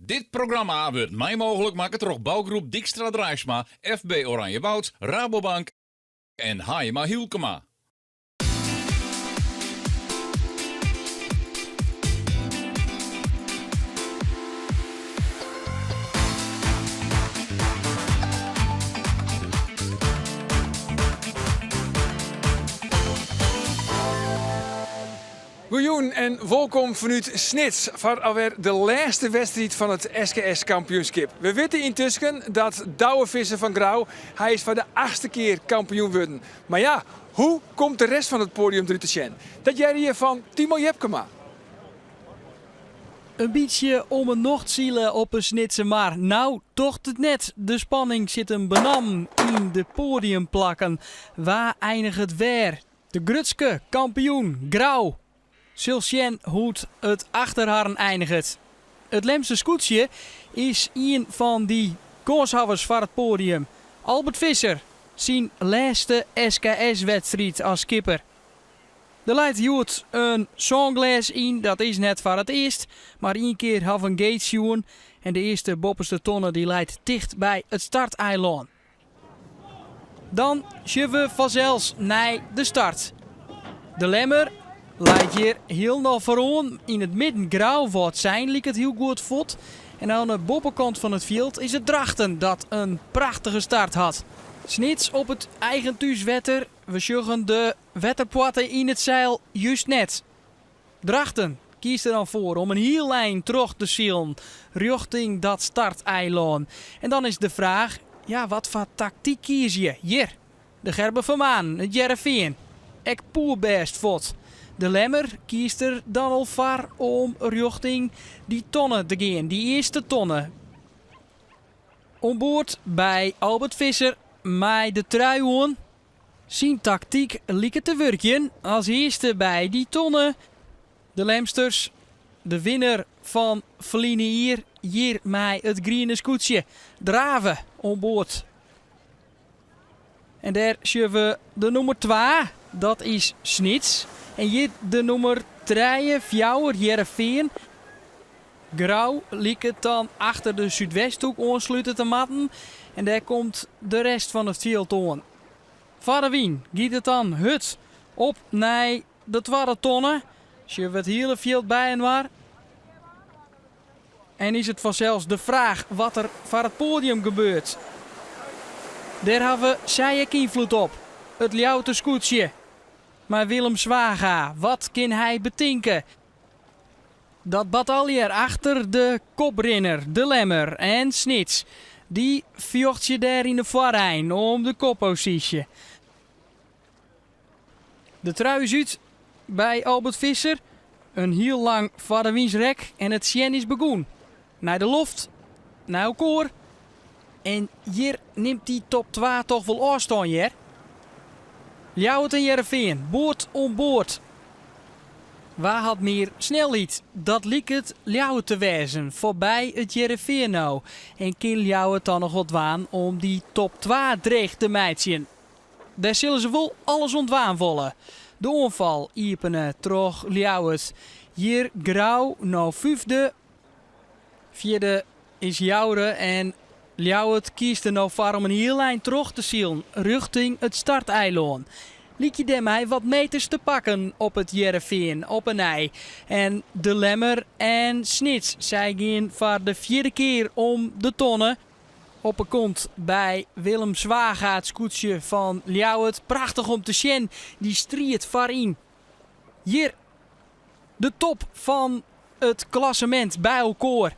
Dit programma wurdt mei mooglik makke troch Bougroep Dykstra Draisma, FB Oranjewoud, Rabobank en Haaima Hylkema. Goejûn en wolkom fanút Snits foar alwer de lêste wedstriid fan it SKS kampioenskip. We witte yntusken dat Douwe Visser fan Grou, hy is foar de achtste kear kampioen wurden. Mar ja, hoe komt de rest fan it poadium derút te sjen? Dat hearre je fan Timo Jepkema. In bytsje om 'e nocht sile op 'e Snitsermar. No docht it net. De spanning sit him benammen yn de poadiumplakken. Wa einiget wêr? De grutske kampioen, Grou, sil sjen hoe't it achter harren einiget. It Lemster skûtsje is ien fan dy kânshawwers foar it poadium. Albert Visser, syn lêste SKS-wedstriid as skipper. Der leit hjoed in sânglês yn, dat is net foar it earst, mar ien kear ha we in gate sjoen en de earste boppeste tonne dy leit ticht by it starteilân. Dan sjogge we fansels nei de start. De Lemmer leit hjir hielendal foaroan. Yn it midden Grou, Wâldsein liket hiel goed fuort. En oan de boppekant fan it fjild is it Drachten dat in prachtige start hat. Snits op it eigen thúswetter. We sjogge de wetterpoarte yn it seil just net. Drachten kiest der dan foar om in hiel ein troch te silen rjochting dat starteilân. En dan is de fraach, ja wat foar taktyk kieze je? Hjir, de Gerben van Manen, it Hearrenfean, ek poerbêst fuort. De Lemmer kiest der dan al foar om rjochting dy tonne te gean, dy earste tonne. Oan board by Albert Visser mei de trui oan. Syn taktyk liket te wurkjen, as earste by dy tonne. De Lemsters, de winner fan ferline jier, hjir mei it griene skûtsje. Drave oan board. En dêr sjogge we de nûmer twa, dat is Snits. En hjir de nûmer trije, fjouwer, Hearrenfean. Grou liket dan achter de Súdwesthoek oanslute te moatten en dêr komt de rest fan it fjild oan. Foar de wyn giet it dan hurd op nei de twadde tonne. Sjogge we it hiele fjild byinoar en is it fansels de fraach wat der foar it poadium gebeurt. Dêr hawwe sy ek ynfloed op, it Ljouwerter skûtsje mei Willem Zwaga. Wat kin hy betinke? Dat bart allegear achter de koprinner, De Lemmer en Snits. Dy fjochtsje dêr yn de foarein om de kopposysje. De trui is út by Albert Visser. In hiel lang foardewynsrek en it sjen is begûn. Nei de loft, nei elkoar. En hjir nimt dy top twa toch wol ôfstân hear. Ljouwert en Hearrenfean, board oan board. Wa hat mear snelheid? Dat liket Ljouwert te wêzen, foarby it Hearrenfean no. En kin Ljouwert dan noch wat dwaan om dy top twa dreech te meitsjen? Dêr sille se wol alles oan dwaan wolle. De oanfal iepene troch Ljouwert. Hjir Grou no fyfde. Fjirde is Joure en Ljouwert kiest der no foar om in hiel ein troch te silen rjochting it starteilân. Lykje dêrmei wat meters te pakken op it Hearrenfean op 'e nij. En De Lemmer en Snits, sy gean foar de fjirde kear om de tonne. Op 'e kont by Willem Zwaga, it skûtsje fan Ljouwert. Prachtich om te sjen, dy striid foaryn. Hjir de top fan it klassemint by elkoar.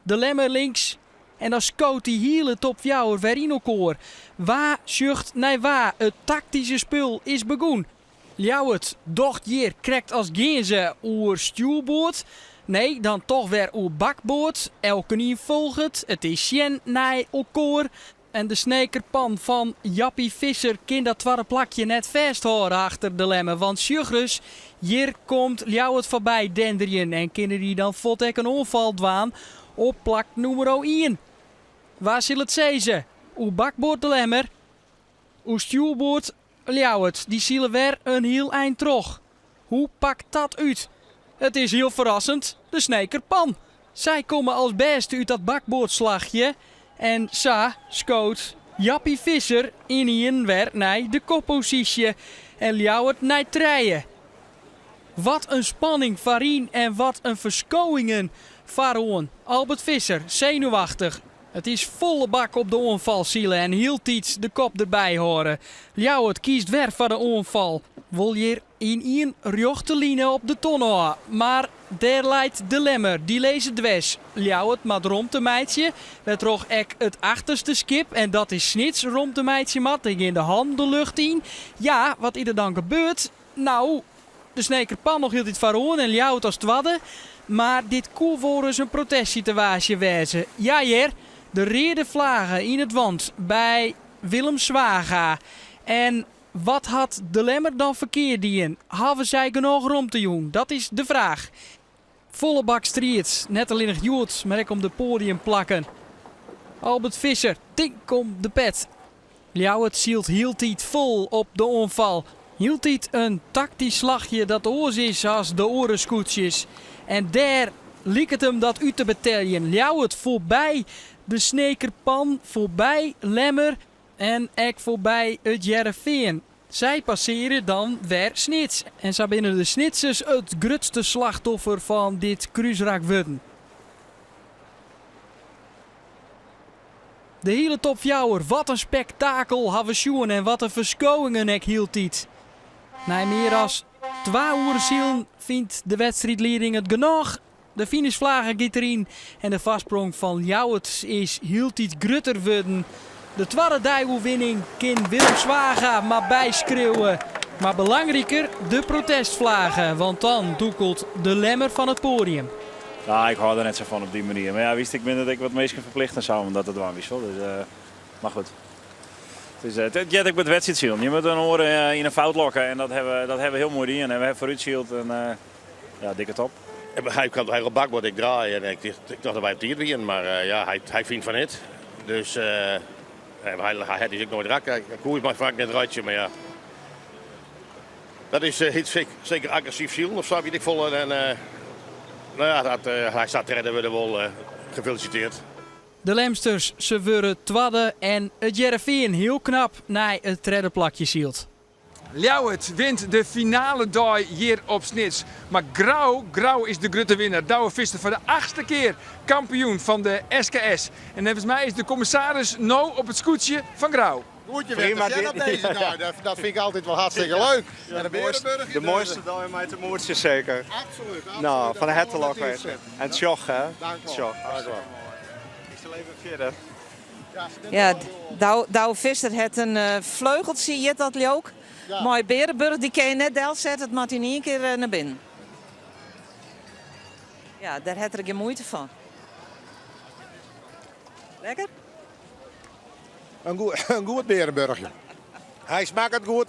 De Lemmer links en dan skoot dy hiele top fjouwer wer yn elkoar. Wa sjocht nei wa? It taktyske spul is begûn. Ljouwert docht hjir krekt as gean se oer stjoerboard. Nee, dan toch wer oer bakboard. Elkenien folget, it is sjen nei elkoar. En de Snekerpan fan Jappie Visser kin dat twadde plakje net fêsthâlde achter de Lemmer. Want sjoch ris, hjir komt Ljouwert foarby denderjen en kinne dy dan fuort ek in oanfal dwaan op plak nûmero ien. Wa sil it sizze? Oer bakboard de Lemmer, oer stjoerboard Ljouwert. Dy sile wer in hiel ein troch. Hoe pakt dat út? It is hiel ferrassend, de Snekerpan. Sy komme as bêste út dat bakboardslachje en sa skoot Jappie Visser ynienen wer nei de kopposysje en Ljouwert nei trije. Wat in spanning foaryn en wat in ferskowingen foaroan. Albert Visser, senuwachtich. It is folle bak op de oanfal sile en hieltyd de kop derby hâlde. Ljouwert kiest wer foar de oanfal. Wol hjir yn ien rjochte line op de ton ôf, mar dêr leit de Lemmer. Dy lizze dwers. Ljouwert moat romte meitsje, wêrtroch ek it achterste skip, en dat is Snits, romte meitsje moat. Dy gean de hannen de lucht yn. Ja, wat is der dan gebeurd? No, de Sneker Pan noch hieltyd foaroan en Ljouwert as twadde. Mar dit koe wolris in protestsitewaasje wêze. Ja hear, de reade flage yn it want by Willem Zwaga. En wat hat de Lemmer dan ferkeard dien? Hawwe sy genôch romte jûn? Dat is de fraach. Folle bak striid, net allinnich hjoed, mar ek om de poadiumplakken. Albert Visser, tink om de pet. Ljouwert sylt hieltyd fol op de oanfal. Hieltyd in taktysk slachje dat oars is as de oare skûtsjes. En dêr liket him dat út te beteljen. Ljouwert foarby de Sneker Pan, foarby Lemmer en ek foarby it Hearrenfean. Sy passearje dan wer Snits. En sa binne de Snitsers it grutste slachtoffer fan dit krúsrak wurden. De hiele top fjouwer, wat in spektakel ha we sjoen en wat in ferskowingen ek hieltyd. Nei mear as twa oeren silen fynt de wedstriidlieding it genôch. De finishflage giet deryn en de foarsprong fan Ljouwert is hieltyd grutter wurden. De twadde deioerwinning kin Willem Zwaga mar byskriuwe. Mar belangriker, de protestflage, want dan dûkelt de Lemmer fan it poadium. No, ik hâld der net sa fan op dy manier. Mar ja, witst, ik bin dat ek wat minsken ferplicht en sa om dat te dwaan, witst wol. Dus, uh, mar goed. It is, it heart ek by it wedstriidsilen. Je moatte in oar yn in fout lokke en dat hawwe we, dat hawwe we hiel moai dien. En we hawwe foarútsyld en uh, ja, dikke top. Hy kan hy op bakboard ek draaie en ik, ik tocht dat wy op tiid wienen, mar uh, ja, hy, hy fynt fan net. Dus uh, hy, hy hat dus ek noait rakke. Hy koe my faak net reitsje, mar ja. Dat is uh, seker agressyf silen of sa, wit ik folle. En, uh, no ja, dat, uh, hy staat tredde wurde wol uh, gefeliciteerd. De Lemsters, se wurde twadde en it Hearrenfean hiel knap nei it tredde plakje sylt. Ljouwert wint de finale dei hjir op Snits. Mar Grou, Grou is de grutte winner. Douwe Visser foar de achtste kear kampioen fan de SKS. En neffens my is de kommissaris no op it skûtsje fan Grou. Goed je weer te sjen op deze dei. Dat, dat vind ik altijd wel hartstikke leuk. Ja, de, mooiste, de mooiste dei mei te moetsjen zeker. Absoluut. absoluut. Nou, van herte lokwinske. En tsjoch, hè? Dank u wel. Dank u wel. Ik sil even fierder. Ja, Douwe Visser hat in fleugeltsje, hjit dat leau 'k. Mei Berenburg, dy kin je net delsette, it moat yn ien kear nei binnen. Ja, dêr hat er gjin muoite fan. Lekker? In goed, in goed Berenburgje. Hy smakket goed.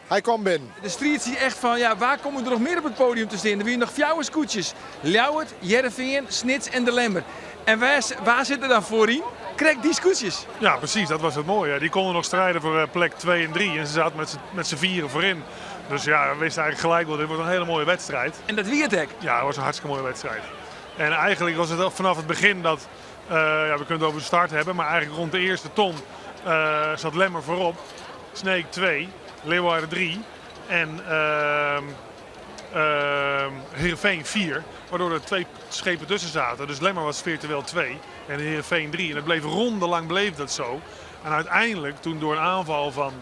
Hy komt binnen. De striid wie echt fan, ja, wa komme der noch mear op it podium te stean? Der wiene noch fjouwer skûtsjes. Ljouwert, Hearrenfean, Snits en De Lemmer. En wa, wa sit der dan foaryn? Krekt dy skûtsjes. Ja, precies. Dat was het mooie. Die konden nog strijden voor plek 2 en 3. En ze zaten met z'n vieren voorin. Dus ja, we wisten eigenlijk gelijk wel, dit wordt een hele mooie wedstrijd. En dat wie it ek? Ja, het was een hartstikke mooie wedstrijd. En eigenlijk was het al vanaf het begin dat, ja, we kunnen het over de start hebben, maar eigenlijk rond de eerste ton zat Lemmer voorop. Sneek 2, Leeuwarden 3 en Heerenveen 4. Waardoor er twee schepen tussen zaten. Dus Lemmer was virtueel 2 en Heerenveen 3. En dat bleef rondelang bleef dat zo. En uiteindelijk, toen door een aanval van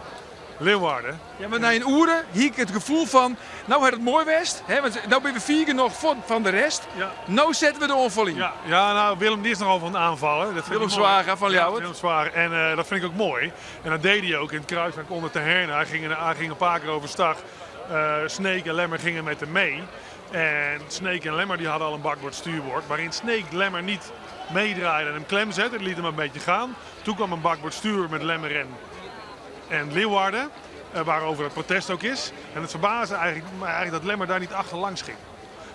Leeuwarden. Ja, mar nei in oere hie ik it gefoel fan, no hat it moai west, hè, want no binne we fier genoch fan de rest. Ja. No sette we de oanfal yn. Ja, ja, nou, Willem die is nogal van het aanvallen. Dat vind Willem ik mooi. Zwaga van Ja, Ljouwert. Willem Zwaga. En dat vind ik ook mooi. En dat deed hij ook in het kruisrak onder Terherne. Hij ging een paar keer overstag. Sneek en Lemmer gingen met hem mee. En Sneek en Lemmer die hadden al een bakboord stuurboord. Waarin Sneek Lemmer niet meedraaide en hem klem zette. Die liet hem een beetje gaan. Toen kwam een bakboord stuur met Lemmer en Leeuwarden. Waarover het protest ook is. En het verbaasde eigenlijk, maar eigenlijk dat Lemmer daar niet achterlangs ging.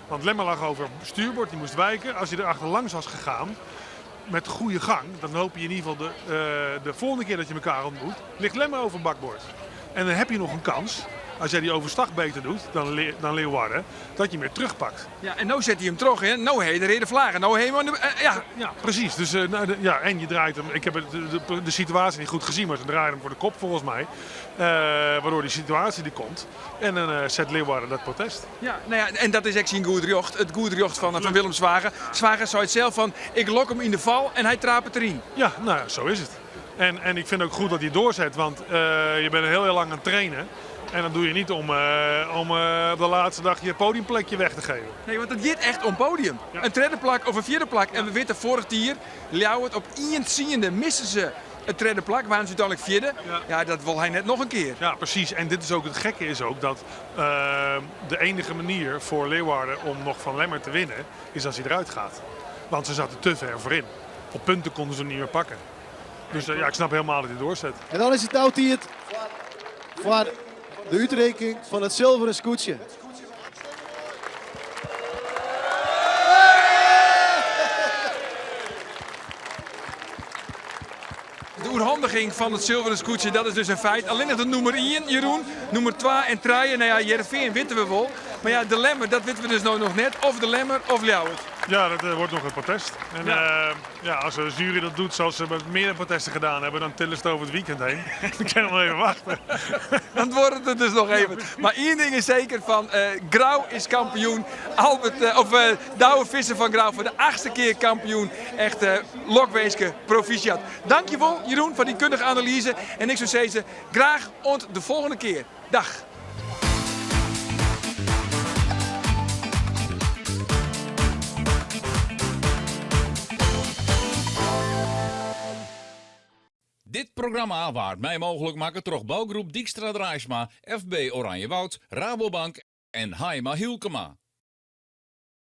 Want Lemmer lag over stuurboord, die moest wijken. Als hij er achterlangs was gegaan, met goede gang, dan hoop je in ieder geval de volgende keer dat je elkaar ontmoet, ligt Lemmer over bakboord. En dan heb je nog een kans. Als jij die overstag beter doet dan, Le dan Leeuwarden, dat je hem weer terugpakt. Ja, en nu zet hij hem terug, hè? Nou heeft de rode vlaggen. Nou heeft hij eh, ja. Ja, precies. Dus, eh, nou, de- ja, en je draait hem. Ik heb het, de, de, de situatie niet goed gezien, maar ze draaien hem voor de kop volgens mij. Eh, waardoor die situatie die komt. En dan eh, zet Leeuwarden dat protest. Ja, nou ja, en dat is echt zijn goed jocht. Het goed jocht van, van Willem Zwager. Zwager zei het zelf van, ik lok hem in de val en hij trapt het erin. Ja, nou ja, zo is het. En, en ik vind ook goed dat hij doorzet, want eh, je bent heel, heel lang aan het trainen. En dat doe je niet om, eh, om eh, op de laatste dag je podiumplekje weg te geven. Nee, want het gaat echt om podium. Ja. Een derde plak of een vierde plak. En we weten vorig jaar, Ljouwert op één ziende missen ze het derde plak. Waren ze uiteindelijk vierde. Ja. Ja. dat wil hij net nog een keer. Ja, precies. En dit is ook het gekke is ook dat eh, de enige manier voor Leeuwarden om nog van Lemmer te winnen is als hij eruit gaat. Want ze zaten te ver voorin. Op punten konden ze hem niet meer pakken. Dus eh, ja, ik snap helemaal dat hij doorzet. En dan is het nou tijd voor de uitreiking van het zilveren scootje. De oerhandiging van het zilveren scootje, dat is dus een feit. Alleen nog de nummer 1, Jeroen. Nummer 2 en 3. Nou ja, Jereveen weten we wel. Maar ja, de Lemmer, dat weten we dus nou nog net. Of de Lemmer of Ljouwert. Ja, dat eh, wordt nog een protest. En Ja. ja. ja, als de jury dat doet zoals ze met meerdere protesten gedaan hebben, dan tillen ze het over het weekend heen. Dan kunnen we nog even wachten. Dan wordt het dus nog even. Maar één ding is zeker van eh Grauw is kampioen. Albert, eh, of eh Douwe Visser van Grauw voor de achtste keer kampioen. Echt eh Lokweeske, proficiat. Dankjewel Jeroen voor die kundige analyse. En ik zou zeggen, graag ont de volgende keer. Dag. Dit programma waard mij mogelijk maken troch bouwgroep Dijkstra Draisma, FB Oranjewoud, Rabobank en Haima Hielkema.